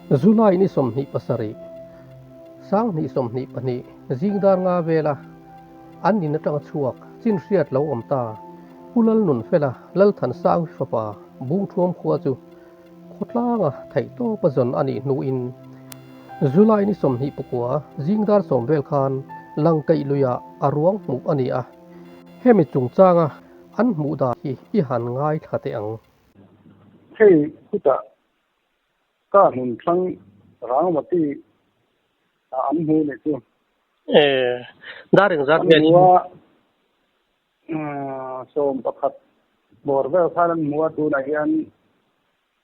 July ni 27, 2022 zing dar nga vela an in atanga chhuak chin hriat lo awm ta Pu Lalnunfela Lalthansang fapa Bungthuam khua chu khawtlanga theihtawpa zawn a nih hnuin July ni 29 zing dar sawm vel khan Langkaih luiah a ruang hmuh a ni a, hemi chungchanga an hmuh dan hi i han ngaithla teh ang. Hei chutah ka hmun thlang Rangmati ah an hmu ni chu. E, dar engzat nge ni? 11 bawr vel khan an hmu a, tunah hian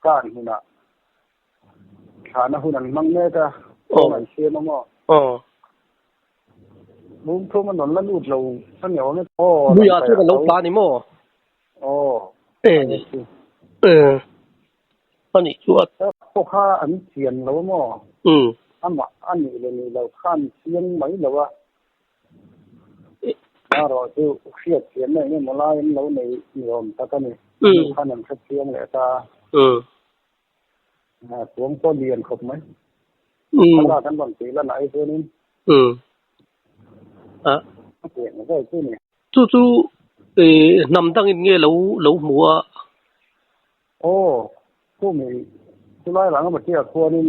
kan hmunah thlahna hun an hmang mek a, kawng an siam a maw? Aw. Bung thum an rawn la lut lo a ni awm e. Aw, Luiah chuan an lo tla a ni maw? Aw. E, e, a nih chu a. Pawh kha an chian lo a maw? Amah a nih leh nih loh kha an chiang mai lo a. Erawh chu hriat thiamna eng emaw lai an lo nei ni awm tak a ni. Chu khan an hre chiang leh ta a. Tuang pawh lian khawp mai. Thlalak an rawn tih lan ah hi chuanin. A pian vel chu ni. Chu chu hnam dangin nge lo lo hmu a? Aw, chumi chulai rang a tia khuanin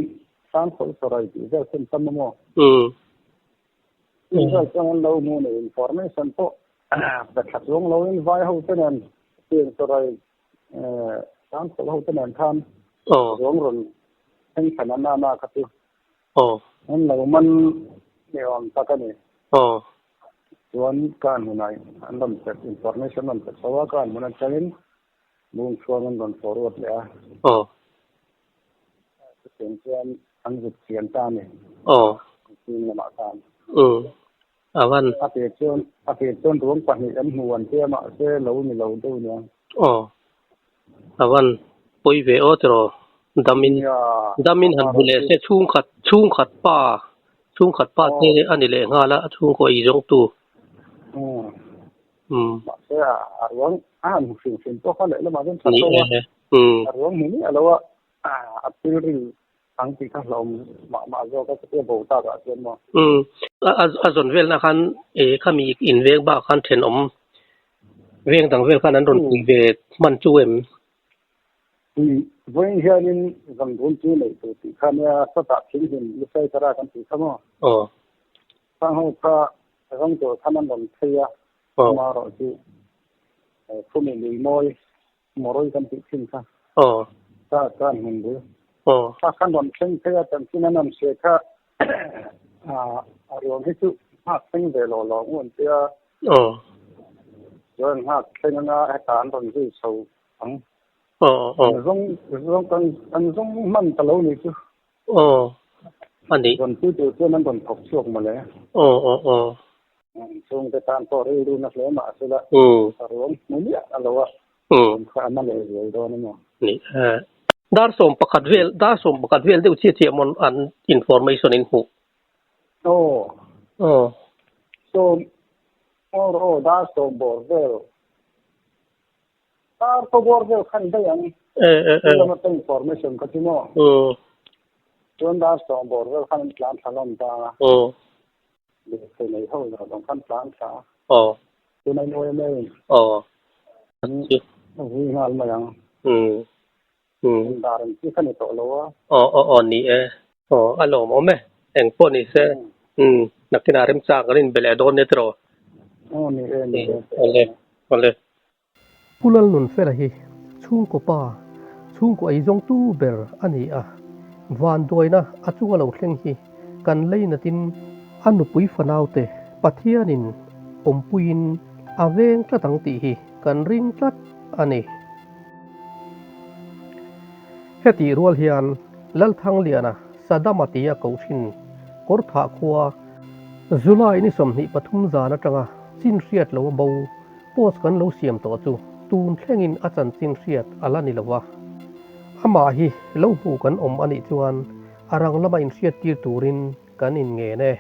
Hrangkhawlh Sarai tih vel khan tam a maw? Tin vel chuan an lo hmu ni information pawh pe tha chuang loin vai ho te nen tiang sarai Hrangkhawlh ho te nen khan ruang rawn thleng thlan a na na kha chu an lo man ni awm tak a ni. Chuan kan hunah an rawn pe information rawn pe chho a kan hmun atangin bung chhuang an rawn forward leh a. Chutiang chuan an zuk chian ta a ni. Aw. Chhung lamah khan. Umm. A van. A tir chuan a tir chuan ruang pahnih an hmu an tia mahse lo ni lo deuh nia. Aw. A van pawi ve aw tiraw. Damin damin han hmu leh se chhungkhat chhungkhat pa chhungkhat pa te a ni leh nghal a a chhungkaw ei zawngtu. Umm. Umm. Mahse a ruang a han hmu hrim hrim pawh kha lehlamah chuan tha tho a. Umm. A ruang hmu miah lo a. A pilril ang tih kha hlauhawm mah mah zawk a chutia bo tak ah chuan maw. Umm a zawn velna khan eh khami in veng bak khan thenawm veng dang vel khan an rawn pui ve hman chu em? Pui vawiin hianin zan run chu neih tur tih kha nia sawtah thing hlim lusai thara kan tih kha maw? Aw. Khang ho kha rawng tur khan an rawn phei a, amaherawh chu khumi lui mawi Mawrawi kan tih thin kha. Aw. Ka ka an hmun bul. Aw. Kha khan rawn thleng phei a chanchin an rawn hria kha a ruang hi chu nghak thleng ve lo lo ngun tia. Aw. Chuan nghak thleng anga heta an rawn zui chho ang. Aw aw. An zawng zawng kan an zawng hman ta lo ni chu. Aw. A nih. Rawn pui tur chuan an rawn thawk chhuak mawle. Aw aw aw. Chhungte tan pawh rilru na hle mah se la, a ruang hmu miah a lo a, kum kha a na leh zual dawn a maw? Ni e. Dar 11 vel, dar 11 vel deuh chiah chiah mawn an information in hmuh. Aw. Aw. Sawm, aw aw dar sawm bawr vel. Dar kaw bawr vel khan daih ang. E e e. Chu lama ta information kha chu maw? Chuan dar sawm bawr vel khan an tlan thla hlawm ta a. Aw. Lirthei nei ho zawh zawng khan tlan thla a. Aw. Tuna in OMA in. Aw. A vui nghal mai ang. Umm. Umm. In dar ang chi kha ni tawh lo a. Aw aw aw ni e. Aw a lawmawm e. Eng pawh ni se. Umm. Nakinah remchang kan inbe leh dawn nia tiraw. Aw ni e ni e. Awle awle. Pu Lalnunfela hi chhungkaw pa, chhungkaw ei zawngtu ber a ni a, vanduaina a chunga lo thleng hi kan leinatin a nupui fanaute Pathianin awmpuiin a veng tlat ang tih hi kan ring tlat a ni. Hetih rual hian Lalthangliana Sadama tia koh thin Kawrthah khua July ni 23 zan atanga chin hriat lo a bo Post kan lo siam tawh chu tun thlengin a chanchin hriat a la ni lo va. Amah hi lo hmuh kan awm a nih chuan a rang lama inhriattir turin kan inngen e.